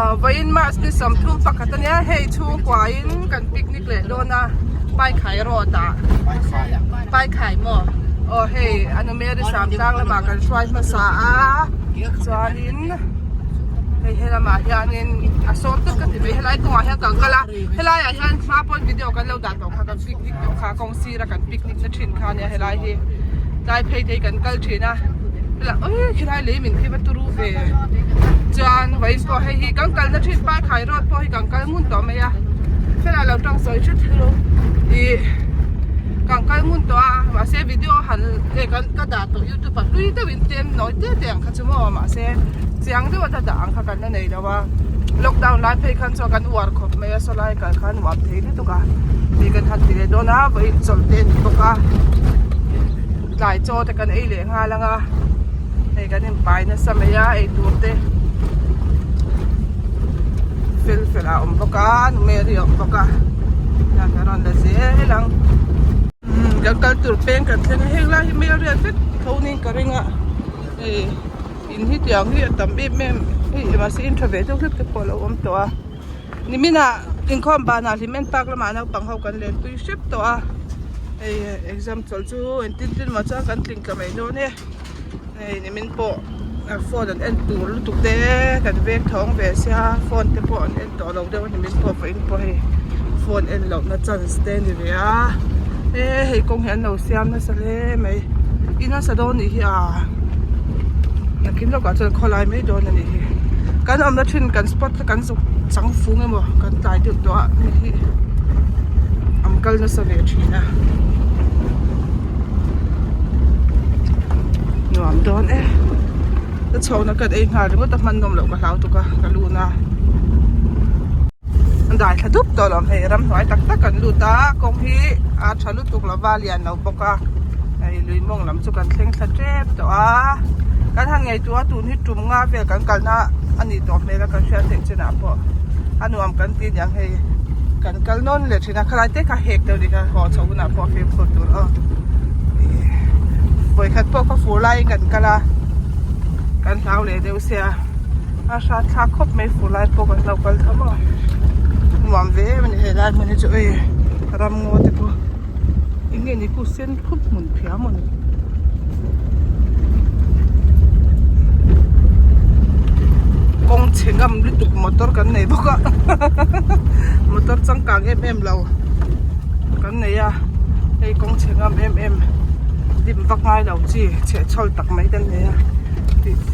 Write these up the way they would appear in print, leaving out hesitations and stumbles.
Vawiin March ni 31 a nia hei chhungkuain kan picnic leh dawn a Paikhai road ah Paikhai maw aw hei Anumeri Samtlang lamah kan hruai hmasa a chuanin hei helamah hianin a sawm tak ka ti mai helai kawngah hian kan kal a helai ah hian hma pawn video kan lo dah tawh kha kan picnic tawh kha kawng sira kan picnic na thin kha ania helai hi tlai phei te hi kan kal thin a ui khilai lei min khi va turu ve chuan vawiin pawh hei hi kan kalna thin Paikhai road pawh hi kan kal ngun tawh mai a helai lo tang sawi hret hrelo ih kan kal ngun tawh a mahse video han eh kan ka dah tawh youtube ah hlui deuh in tlem nawi te te ang kha chu maw mahse chiang deuh a dah ang kha kan la nei lo a lockdown lai phei khan chuan kan uar khawp mai a sawlai kal khan nuam thei lutuk a tih kan han ti leh dawn a vawiin chawlh te a ni bawk a tlai chaw te kan ei leh nghal ang a hei kan inpai nasa mai a eitur te fel fel a awm bawk a nu Mary a awm bawk a hian kan rawn la zel ang umm kan kal tur peng kan thleng a heng lai hi mel riat vek tho niin ka ring a hei in hi tiang hi a tam em em hei mahse in tha ve deuh hlek te pawh a lo awm tawh a niminah inkhawm banah hlim en park lamah naupang ho kan len pui hrep tawh a hei exam chawlh chu engtin tin maw chuan kan tling tla mai dawn e hei nimin pawh phone an en tur lutuk te kan veng thawng ve sia phone te pawh an en tawh lo deuh a nimin pawh vawiin pawh hei phone en loh na chance te a ni ve a e hei kawng hi an lo siam nasa hle mai in a sa dawn nih hi a nakin lawkah chuan khawlai mai dawn a nih hi kan awmna thin kan spot kha kan zuk chang fung emaw kan tlai deuh tawh a hei hi an kal nasa ve thin a nuam dawn e ka chhawkna kan ei nghal ringawt a hman nawm loh ka hlau tuk a ka lun a an dai thla dup tawh lo hei ramhnuai tak tak kan lut a kawng hi a tha lutuk lo va lian lo bawk a hei lui mawng lam chu kan thleng thla tep tawh a kan han ngaihtuah a tun hi tum nga vel kan kalna a nih tawh hmel a kan hriat theih chinah pawh a nuam kan ti aniang hei kan kal nawn leh thin a khalai te kha hek deuh ni kha haw chho hunah pawh fimkhur tur aw vawikhat pawh kha fur laiin kan kal a kan hlau leh deuh sia. A hrat thlak khawp mai fur lai pawh kan lo kal tho maw nuam ve em a ni helai hmun hi chu ei ram ngaw te pawh eng nge ni khu sen khup hmun phiah maw ni kawng chhe ngam lutuk motor kan nei bawk a motor changkang em em lo kan nei a hei kawng chhe ngam em em dim vak ngai lo chi chhehchhawl tak mai kan nei a.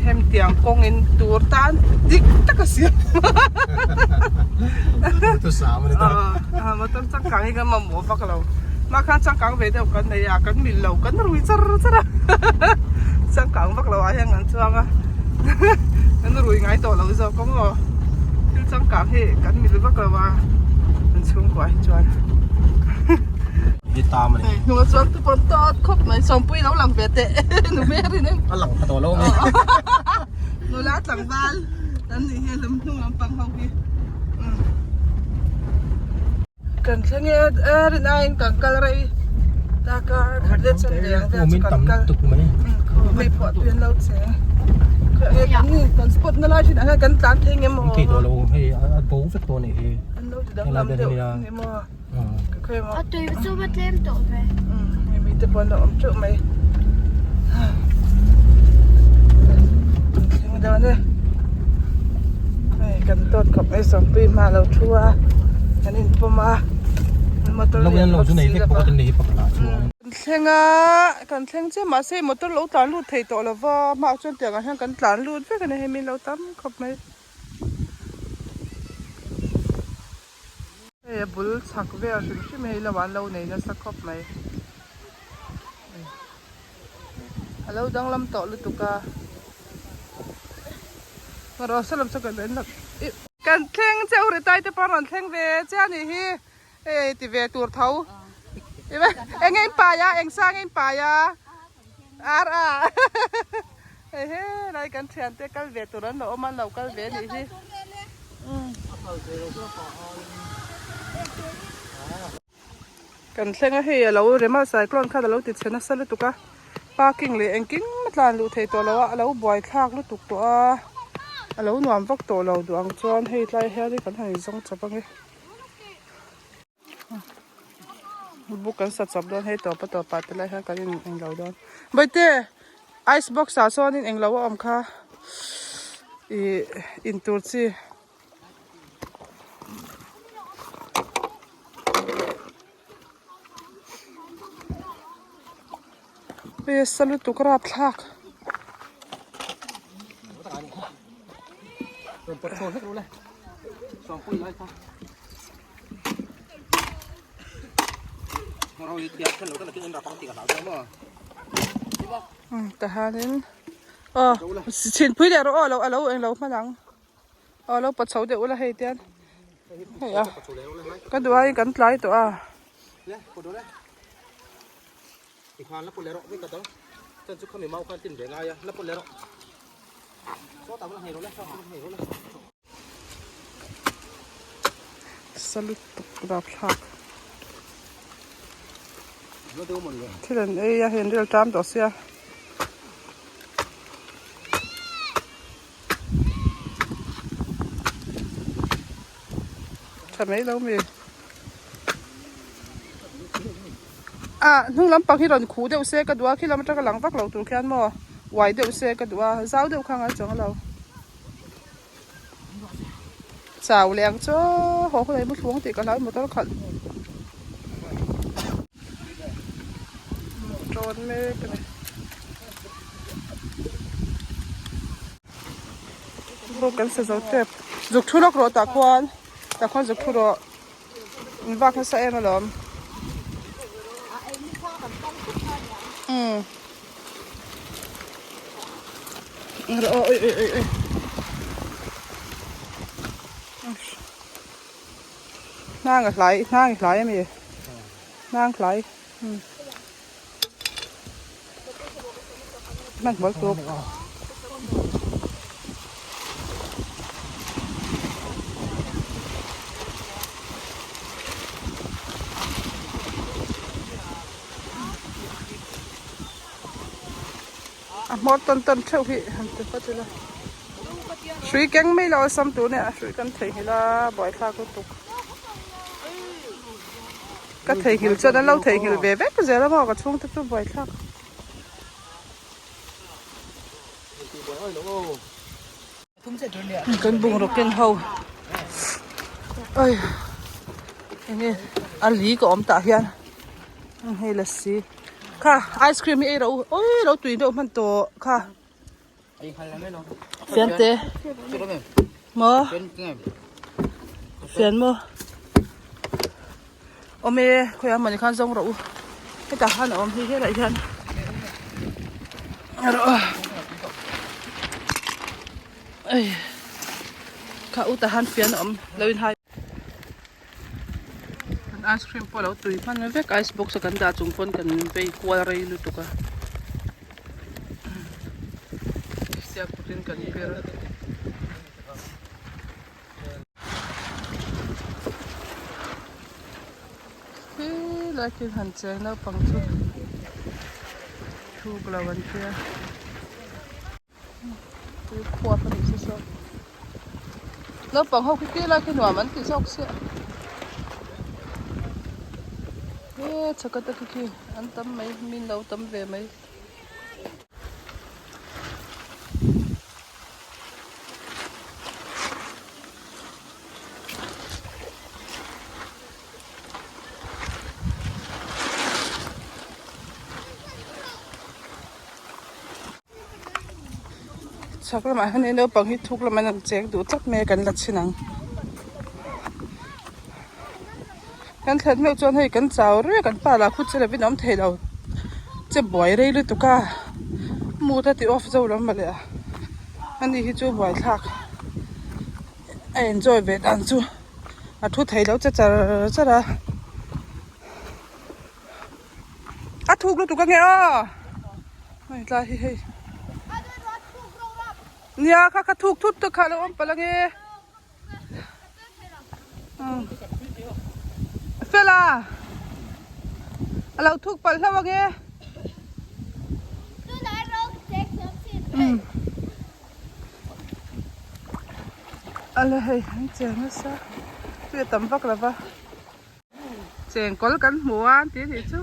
Hem tiang kawngin tur tan dik tak a siam motor changkang hi kan mamawh vak lo mah khan changkang ve deuh kan nei a kan mil lo kan rui char char a changkang vak lo ah hian kan chuang a kan rui ngai tawh lo zawk ang aw thil changkang hi kan mil vak lo a kan chhungkuah hi chuan. Hei hnung a chuan tupawn tawt khawp mai sawmpui lo lang ve teh nu Mary nen a lang pha tawh lo mai nula tlangval an nih hi lam hnung lampang ho hi kan thleng e e rin aiin kan kal rei darkar khat leh chuan leng vel chu kan kal hei pawh tui an lo cheng kan spot na lai thin ah hian kan tlan thei nge maw thei tawh lo hei a bo vek tawh a nih hi an lo ti danglam deuh ni maw. A tui chu va tlem tawh ve. Hei mi te pawh an lo awm teuh mai. Kan thleng dawn e. Hei kan tawt khawp mai sawmpui hma lo thu a. Kan inpawm a. Motor lian bawk si lova. Kan thleng a kan thleng chiah mahse motor lo tlan lut thei tawh lova hmaah chuan tiangah hian kan tlan lut vek a ni hei min lo tam khawp mai. Hei a bul chhak vel hrim hrim hei lo an lo nei nasa khawp mai a lo danglam tawh lutuk a rawh saw lam saw kan en ih kan thleng che u ri tai te pawh rawn thleng ve che a nih hi hei ti ve tur tho eng nge in pai a eng sang nge in pai a ar a hei helai kan thiante kal ve tur an lo awm a an lo kal ve a nih hi. Kan thleng a hei a lo rem a cyclone khan a lo ti chhe nasa lutuk a parking leh engkim a tlan luh theih tawh lo a a lo buai thlak lutuk tawh a. A lo nuam vak tawh lo duh ang chuan hei tlai hian kan han inzawng chawp ange. Buk kan sa chawp dawn hei tawp a tawp ah te lai hian kan in englo dawn. Bawihte ice box ah sawn in englo a awm kha ih in tur chi. Hei sa lutuk rapthlak. Tahanin aw chhinpui leh rawh aw alo alo englo hman ang aw alo pawt chho deuh ula hei tian hei a ka duh aiin kan tlai tawh a. Sa lutuk rapthlak thil an ei a hei an rel tam tawh sia. Tha mai lo mi. Ah hnung lampang hi rawn khuh deuh se ka duh a khi lam atanga lang vak lo tur khian maw uai deuh se ka duh a zau deuh kha ngai chuang lo chau leh ang chaw haw hun ah i mu thluang tih ka hlau motor khalh tawn mek a ni. Bawk kan sa zo tep zuk thu lawk rawh tah khuan tah khuan zuk thu rawh in vak nasa em alawm umm aw oi oi oi oi hnang a hlai hnang i hlai ami hnang hlai umm. Hmanhmawh tuk. A hmawr tawn tawn theuh hi han ti phawt ila. Hrui keng mai lo awlsam tur nia hrui kan theihnghilh a buaithlak lutuk. Ka theihnghilh chuan an lo theihnghilh ve vek zel a maw ka chhungte chu buaithlak. Kan bungraw ken ho oi enge a li ka awm tah hian hei lassi kha ice cream hi ei rawh u oi lo tui deuh hman tawh kha fian te maw fian maw awm e khawiah mawni khan zawng rawh u hetah khan a awm hi helaiah hian rawh ei kha utah han fian a awm lo inhai kan ice cream pawh a lo tui hman vek ice box a kan dah chung pawn kan vei kual rei lutuk a. Siak kutin kan pir a. Khi lai khi han cheng naupang chu thuk lo an tia. Tui khuap a nih chu saw. Naupang ho khi khi lai khi nuam an ti zawk chiah. He chhaka te khi khi an tam mai min lo tam ve mai. Chhak lamah hian naupang hi thuk lamah an cheng duh tlat mai a kan la chhin ang. Kan thlen meuh chuan hei kan chau reng kan pa lah khut che lovin a awm thei lo che buai rei lutuk a mood a ti off zo lo mawle a ani hi chu buaithlak a enjoy ve dan chu a thu thei lo che char char a a thuk lutuk ange aw hei tlai hi hei nia kha kha thuk thut te kha a lo awm palh ange. Fela a lo thuk palh hlauh ange. Ala hei an cheng nasa tui a tam vak lo va chengkawl kan hmu a an ti anih chu.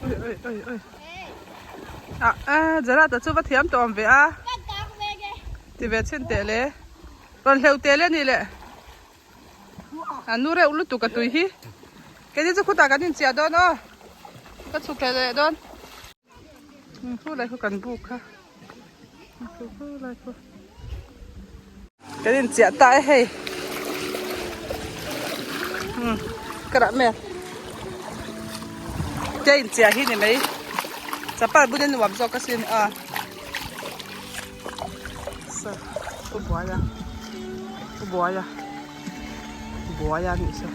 Oi oi oi oi ah eh Gerard-a chu va thiam tawh awm ve a ti ve chhin teh le rawn hleuh teh le a nih le. A nu reuh lutuk a tui hi. Keini chu khutah kan inchiah dawn aw. Ka chhuk leh leh dawn. Khu lai khu kan buk kha. Khu khu lai khu. Kan inchiah ta e hei. Hmm. Ka rah mel. Tia inchiah hi ni mai. Chapal bun a nuam zawk asin a. Sa pu buai a pu buai a buai a nih chu.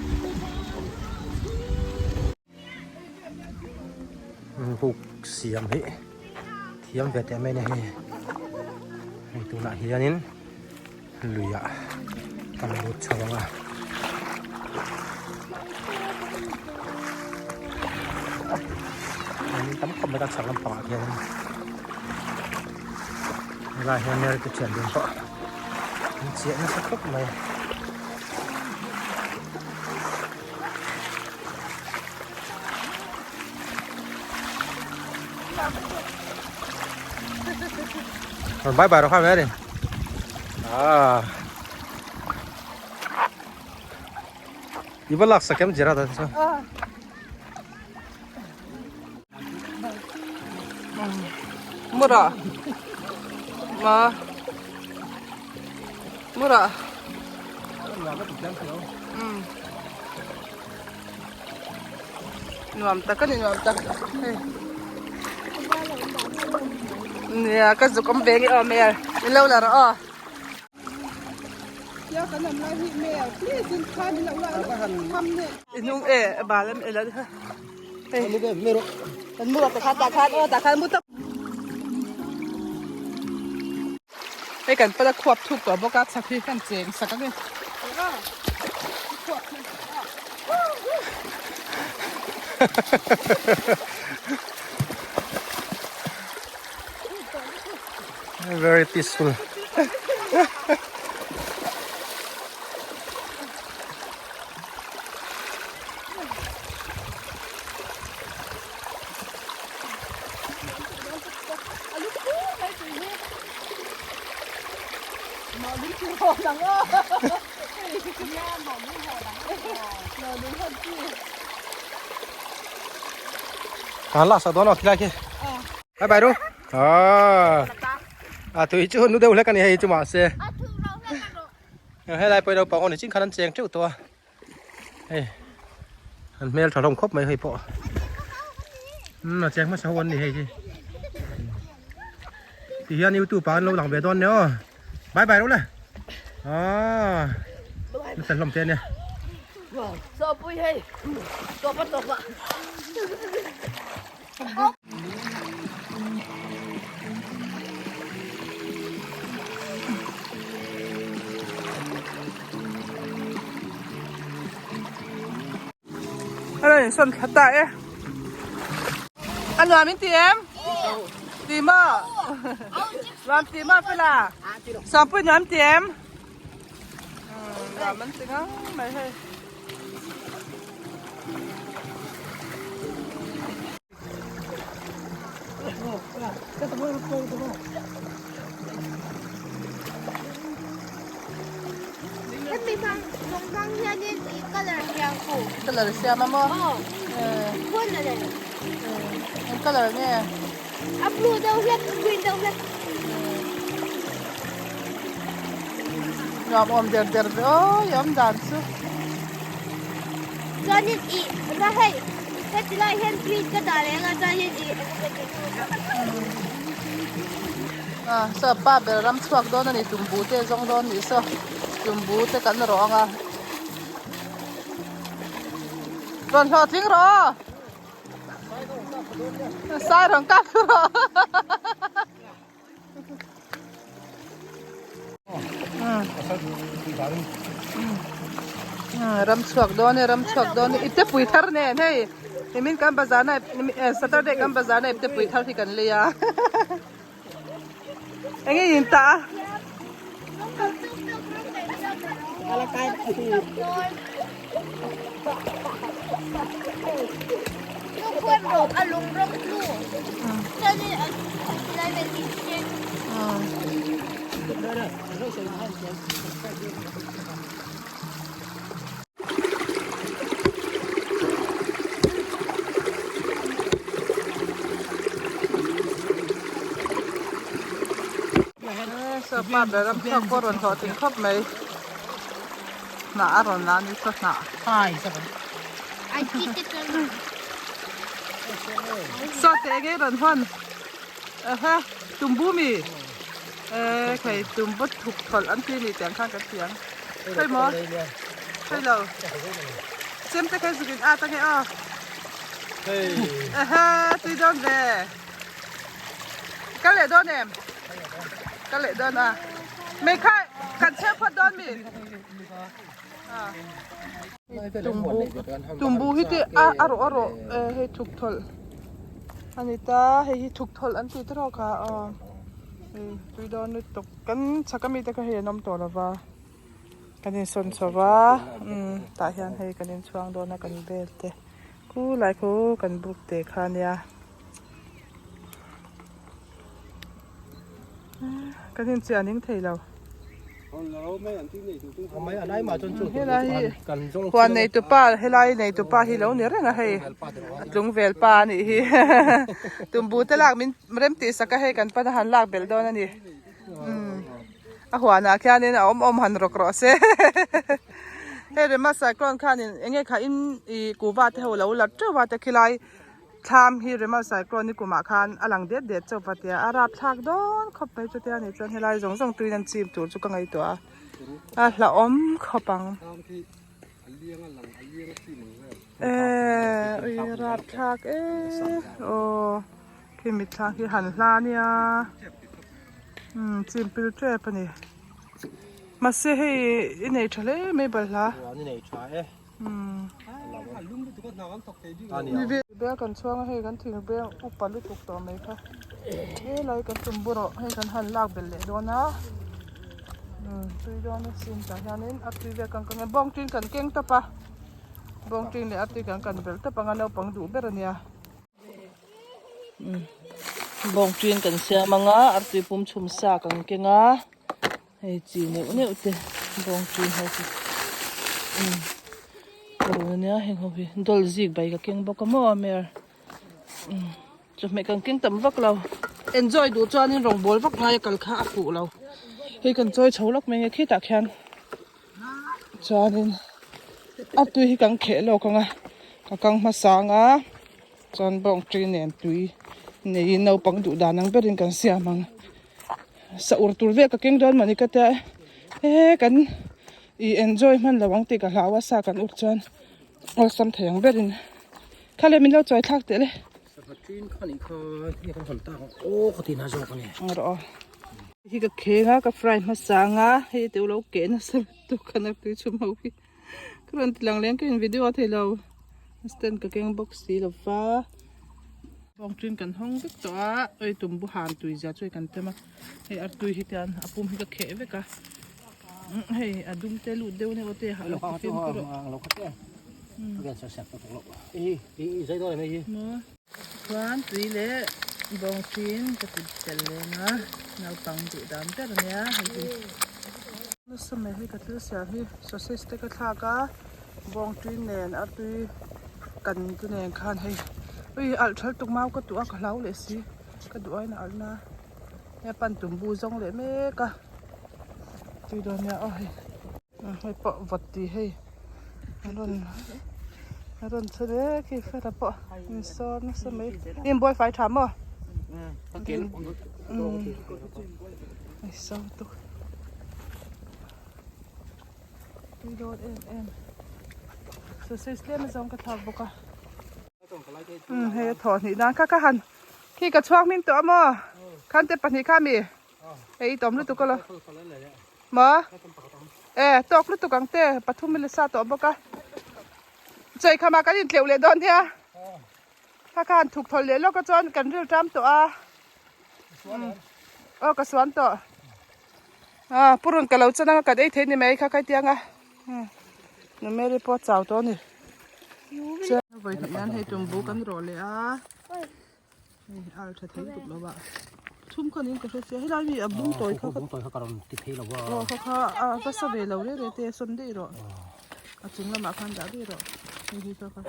Buk siam hi thiam ve teh mai a ni hei hei tunah hianin luiah kan lut chho ang a. Tam khawp mai ka chhak lampangah khianin helaiah hian Mary te thian dun pawh an chiah nasa khawp mai. Bye bye rawh kha Mary. Ah. I va lak sak em Gerard a chu. Mura. Ma. Mura. Um. Nuam tak a ni nuam tak. Hei. Nia ka zuk awm ve nge aw Mel. Min lo la rawh aw. I hnung e bal em ela hei kan mu ta khan ta khan aw ta khan mu ta hei kan pala khuap thuk tawh bawk a chhak hi kan cheng sak ang e Very peaceful. Kan la sa dawn aw khilai khi. Bye bye ru. Ah. A tui chu nu deuh hlek a ni hei chu mahse. Helai pawh naupang aw ni chin khan an cheng teuh tawh a. Hei an hmel tha hlawm khawp mai hei pawh. Um a cheng hmasa ho an ni hei hi. Ti hian youtube ah an lo lang ve dawn nia aw. Bye bye ru le. Ah. Nasa hlawm te ania. Sawpui hei. Tawpa tawpa. A rawn insawn thla ta e. A nuam in ti em? Ti maw? Nuam ti maw Fela? Sawmpui nuam ti em? Nuam an ti ngang mai hei. Hemi bang lung bang hianin ih colour siam ko. Colour siam a maw? Aw. Phun a nei. Eng colour nge? A blue deuh hlek, a green deuh hlek. Nuam awm der der ve aw i awm dan chu. Chuanin ih ra hei heti lai hian green ka dah leh anga chuanin ih Ah saw pa ber ram chhuak dawn a ni tumbu te zawng dawn nih saw tumbu te kan rawh anga rawn hlawhtling rawh aw. Sai rawn kap rawh. Ram chhuak dawn e ram chhuak dawn e i te pui thar nen hei. Nimin kan bazar na Saturday kan bazar na ipte pui thar hi kan lei a. Enge in ta a? Saw pa ber ram chhuak pawh rawn hlawh tling khawp mai hnah a rawn la a ni saw hnah saw teh ngei rawn hawn aha tumbu mi eh khai tumbu thuk thawlh an ti a ni tiang khan kan ti ang. Khoi maw? Khoi lo. Chem te khai zuk in at ange aw. Aha, tui dawn ve. Ka leh dawn em? Ka leh dawn a. Mei kha kan chheu phawt dawn mi? Tumbu tumbu hi te a a rawh a rawh hei thuk thawlh a ni ta hei hi thuk thawlh an tih te rawh kha aw hei tui dawn lutuk. Kan chhak ami te kha hei an awm tawh lova kan insawn chho va umm tah hian hei kan inchhuang dawn a kan vel te khu lai khu kan buk te kha ania kan inchiah ning thei lo helai hi huan nei tupa helai nei tupa hi lo ni reng a hei a tlung vel pa a nih hi tumbu te lak min rem tih sak a hei kan pan a han lak belh dawn a ni. Umm a huanah khianin a awm awm han rawk rawh se hei rema cyclone khanin eng nge kha in ih kuhva te ho lo la teuh a te khilai thlam hi rema cyclone ni kumah khan a lang det det chauh va tia a rapthlak dawn khawp mai chutia ni chuan helai zawng zawng tuin an chim tur chu ka ngaihtuah a a hlauhawm khawp ang eh ui rapthlak e aw. Khi mitthla khi han hla ania umm chim pil tep a ni mahse hei i nei tha hle mai balhla umm bel kan chhuang a hei kan thing beng upa lutuk tawh mai kha helai kan tum bawrh hei kan han lak belh leh dawn a umm tui dawn a sin tah hianin a tui vel kan kang e bawng tin kan keng tawp a bawng tin leh a tui kan kan belh tawp ang a naupang duh ber ania. Bawng ṭin kan siam ang a artui pum chhum sa kan keng a hei chi neuh neuh te bawng ṭin ho hi umm ka run ania heng ho hi dawl zik bai ka keng bawk a maw mer umm chawhmeh kan keng tam vak lo enjoy duh chuanin rawngbawl vak ngai a kal kha a fuh lo hei kan chawi chho lawk mai nge khitah khian. Chuanin a tui hi kan kheh lawk ang a ka kang hmasa ang a chuan bawng ṭi nen tui neiin naupang duh dan ang berin kan siam ang sa ur tur vel ka keng dawn mawni ka tia e kan ih enjoy hman lo ang tih ka hlau a sa kan ur chuan awlsam thei ang berin kha le min lo chawi thlak teh le. Hi ka kheng a ka fry hmasa ang a hei te ulo keh nasa lutuk a naktuk chhum ho hi ka rawn ti lang leng ka in video a thei lo stand ka keng bawk si lo va bawng tin kan hawng vek tawh a oi tum bu han tui zia chu hei kan tem a hei artui hi tian a pum hi ka kheh vek a hei a dum te lut deuh neuh te ha lo ti fim pawh Chuan tui leh bawng ṭin ka ti tel leng a, naupang duh dan ber ania hei hi. Nasa mai hei ka thil siam hi sausage te ka thlak a, bawng ṭin nen artui kan te nen khan hei ui alh ṭhal tuk mau ka tuh a ka hlau leh si ka duh aiin a alh na hei pan tumbu zawng leh mek a tui dawn nia aw hei. Hei pawh vawt tih hei a rawn a rawn chhe mek hei fela pawh in sawn nasa mai in buai fai tha maw ai sawn tuk tui dawn em em sausage tlem azawng ka thlak bawk a hei a thawh hnih nan kha ka han khi ka chhuak hming tawh a maw khan te pahnih kha mi Hei i tawm lutuk alo. Maw? E, tawk lutuk ang te, pathum mile sa tawh bawk a. Chawi khama kan intleuh leh dawn nia. Kha kha han thuk thawlh leh lawk a chuan kan ril ṭam tawh a. Aw ka suan tawh. A purun ka lo chan anga kan ei thei ni mai kha kai tiang a. Nu Mary pawh a chau tawh a ni. Chuan vawi hnih nan hei tumbu kan rawh leh a. Hei al tha thei tuk lo a. Chhum khan in ka hre sia helai mi a bung tawi kha bung tawi kha ka rawn ti phei lo a. Aw kha kha a va sa ve lo re re te sawn daih rawh. A chung lamah khan dah daih rawh. Hei hi kha kha.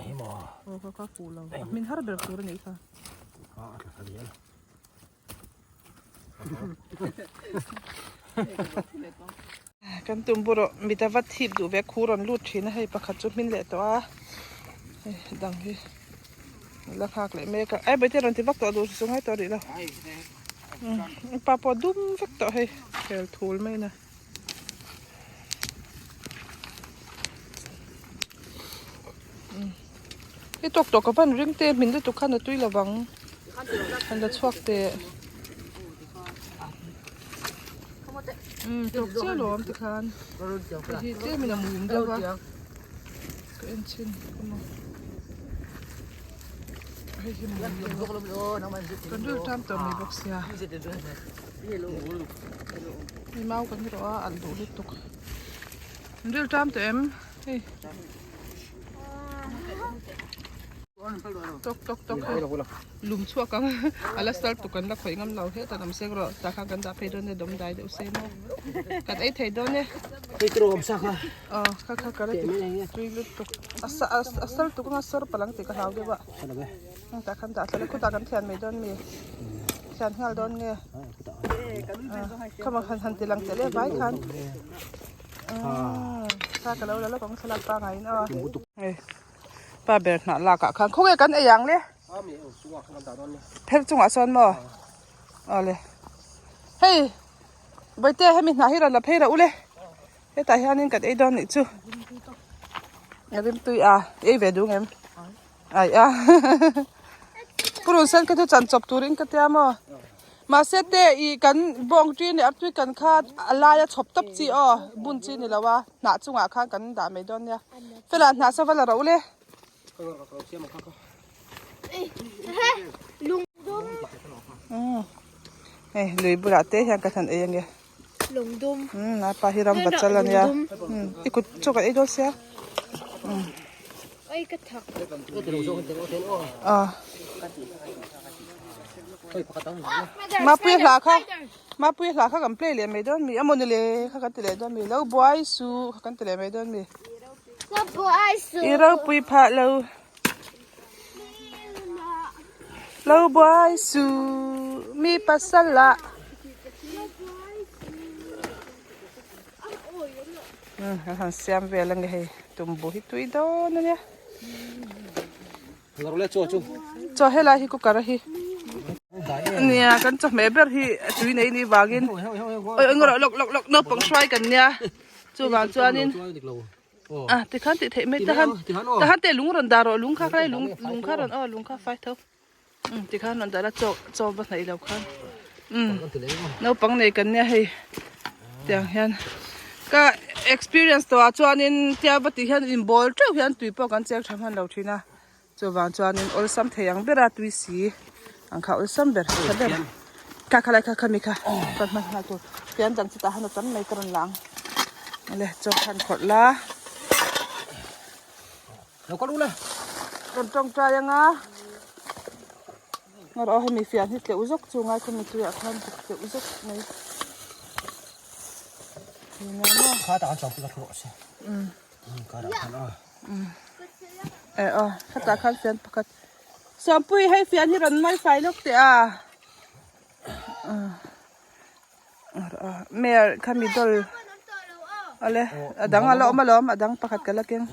Aw kha kha fuh lo. A hmin har ber tur a nih kha. A a tla thla zel. Kan tum burawh mit a va thip duh ve khur an lut thin a hei pakhat chu hmin leh tawh a hei dang hi la nghak leh mek a ai baite rawn ti vak tawh duh chu ngai tawh rih lo pa pawh dum vek tawh hei khel thul mai na. I tawk tawh ka van ring te hmin lutuk khan a tui lovang han la chhuak teh umm tawk chiah alawm tikhan hei hi tlem in a mum deuh a ka en chhin emaw hei hi mum deuh a kan ril tan tawh mai bawk sia hei mau kan rawh a alh duh lutuk an ril tan tawh em hei. Tok tok tok hei lum chhuak ang a la sal tuk kan la khawih ngam lo hetah awm sek rawh tah khan kan dah phei dawn e dawm dai deuh se maw kan ei thei dawn e aw kha kha ka la ti tui lutuk a sa a sal tuk anga sawr palh ang tih ka hlau deuh a tah khan dah thla khutah kan thian mai dawn mi thian nghal dawn nge khama han han ti lang telh e vai khan. Thla ka lo la lawk ang thlalak pangaiin aw. Hei pa ber hnah lak ah khan khawnge kan ei ang le? Pher chungah sawn maw? Aw le. Hei Bawihte hemi hnah hi rawn la phei rah u le. Hetah hianin kan ei dawn nih chu. A rimtui a ei ve duh ngem? Ai a. Purun sen kha chu chan chawp turin ka tia maw? Mahse te i kan bawng ṭi leh artui kan kha a laia chhawp tawp chi aw bun chi ni lo a hnah chungah khan kan dah mai dawn nia. Fela hnah sa va la ro le. Hei lui bulah te hian ka han ei ange. Umm a pa hi ram va chal ania. I kut chu kan ei dawn sia. Aw. Mapuia hla kha Mapuia hla kha kan play leh mai dawn mi a mawni le kha kan ti leh dawn mi lo buai su kha kan ti leh mai dawn mi i ropui phah lo lo buai su mi pasal ah kan han siam vel ange hei tumbu hi tui dawn ania. Chaw helai hi cooker a hi nia kan chawhmeh ber hi tui nei ni vangin oi eng rawh lawk lawk lawk naupang hruai kan nia chuvang chuanin a tikhan tih theih mai tahan tahan te lung rawn dah rawh lung kha khalai lung lung kha rawn aw lung kha fai tho um tikhan rawn dah la chaw chaw va hnaih lo khan um naupang nei kan nia hei tiang hian ka experience tawh ah chuanin tia va tih hian inbawl teuh hian tui pawh kan cheng tha hman lo thin a chuvang chuanin awlsam thei ang bera tui si ang kha awlsam ber tha ber kha khalai kha khami kha kan hman nghal tur fian dang chu tah hian a tam mai ka rawn la ang awle chaw khan khawrh la. Lo kal u le. Rawn tawngtai anga ngarawh aw hemi fian hi tleuh zawk chu ngai khawmi tuiah khan buk tleuh zawk mai. Kha tah khan chuan pui ka thu rawh se. Um. Ka dah khan a. Um. E aw khatah khan fian pakhat. Sawmpui hei fian hi rawn mai fai lawk teh a. Mer khami dawl awle a dang a la awm alawm a dang pakhat ka la keng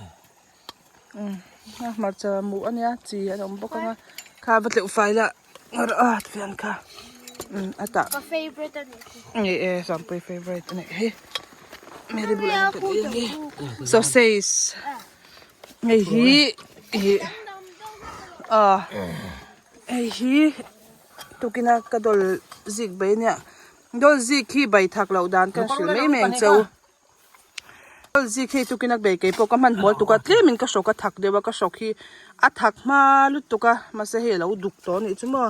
a hmarcha muh ania chi an awm bawk anga kha va tleuh fai la a fian kha a tah Ka favorite ani ni e Sangpui favorite ani hi Mary bulah hian kan ei ange sausage hei hi ih a hei hi. Tukina ka dawl zik bai ania dawl zik hi bai thak loh dan kan hrilh mai mai ang cheu. Zik hei tukin a bei keipawh ka hmanhmawh lutuk a tlemin ka hrawk a thak deuh a ka hrawk hi a thak hma lutuk a mahse hei a lo duk tawh a nih chu maw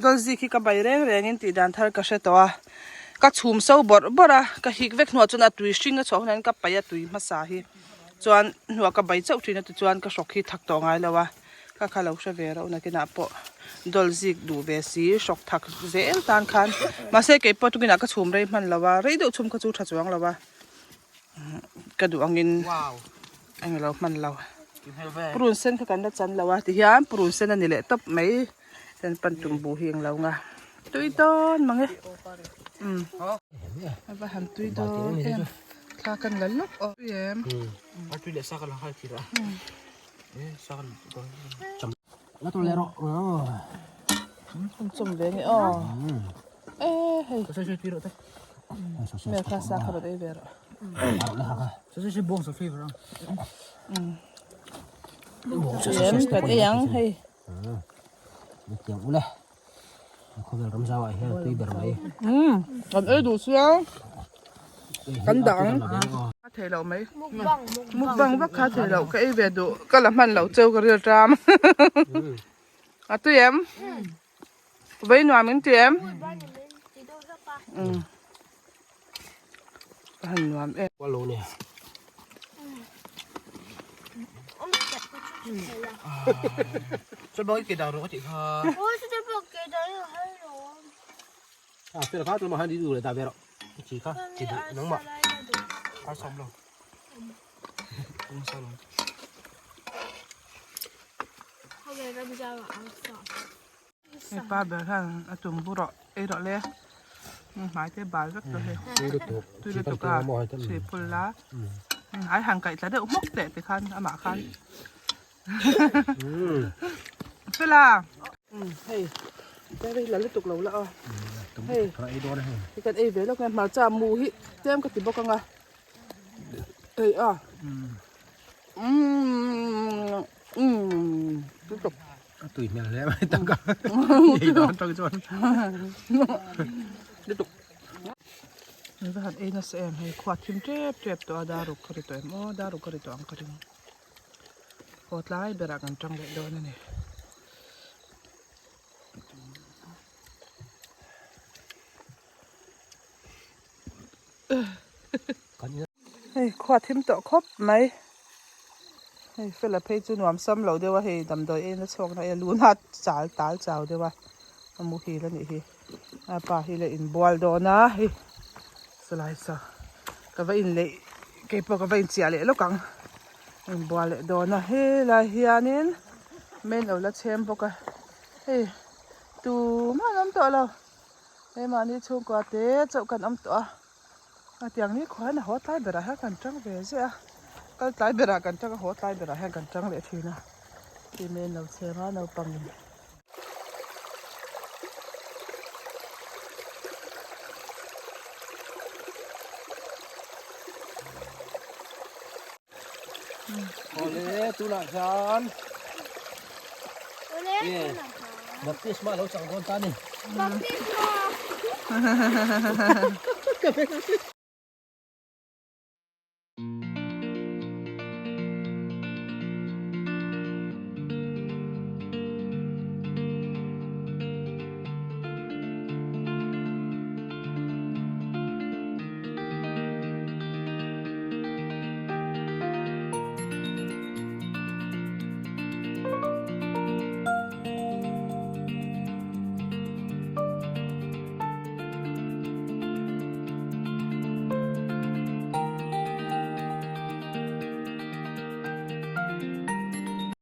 dawl zik hi ka bei reng rengin tih dan thar ka hre tawh a ka chhum so bawrh bawrh a ka hik vek hnuah chuan a tui hring a chhuah hunah hian ka paih a tui hmasa hi chuan hnuah ka bei chauh thin a tichuan ka hrawk hi thak tawh ngai lo a. Ka kha lo hre ve reuh nakinah pawh dawl zik duh ve si hrawk thak zel tan khan mahse kei pawh tukinah ka chhum rei hman lo a rei deuh chhum kha chu tha chuang lo a ka duh angin eng lo hman lo purun sen kha kan la chan lo a tihian purun sen a ni leh tawp mai chuan pan tum bu hi eng lo nga tui dawn mang e umm a va han tui dawn em thla kan la lawk aw tui em. Chawm ve nge aw e hei me kha sa kha rawn ei ve rawh em kan ei ang hei kan ei duh sia kan dah ang a thei loh mai mukbang vak kha thei loh ka ei ve duh ka la hman loh cheu ka ril ṭam a tui em vei nuam in ti em ka han nuam em Mipa ber hian a tum bu rawh ei rawh le hmai te bal vek tawh hei tui lutuk a chhui phul la ai han kaih tla deuh hmawk teh tikhan amah khan Fela hei hei la lutuk lo la aw hei hei kan ei ve lawk nge hmarcha mu hi tlem ka ti bawk anga hei a umm umm lutuk a tui hmel hle mai tak a ei dawn tang chuan lutuk Ni va han ei nasa em hei khua thim tep tep tawh a daruk ka ri tawh em aw daruk ka ri tawh ang ka ring. Haw tlai berah kan tang leh dawn a ni. Hei khua thim tawh khawp mai. Hei fela phei chu nuam sam lo deuh a hei damdawi en a chhuak na e luna chal tal chau deuh a a muhil a nih hi. A pa hi la inbual dawn a hei salai saw ka va inleih keipawh ka va inchiah leh lawk ang inbual leh dawn a helai hianin main lo la chhem bawk a hei tumah an awm tawh lo hei mahni chhungkua te chauh kan awm tawh a a tiang ni khuan a haw tlai berah hian kan tang ve ziah a kal tlai berah kan tang a haw tlai berah hian kan tang leh thin a tih main lo chhem a naupangin. Awle tunah hian baptisma lo chang dawn ta a ni. Baptisma.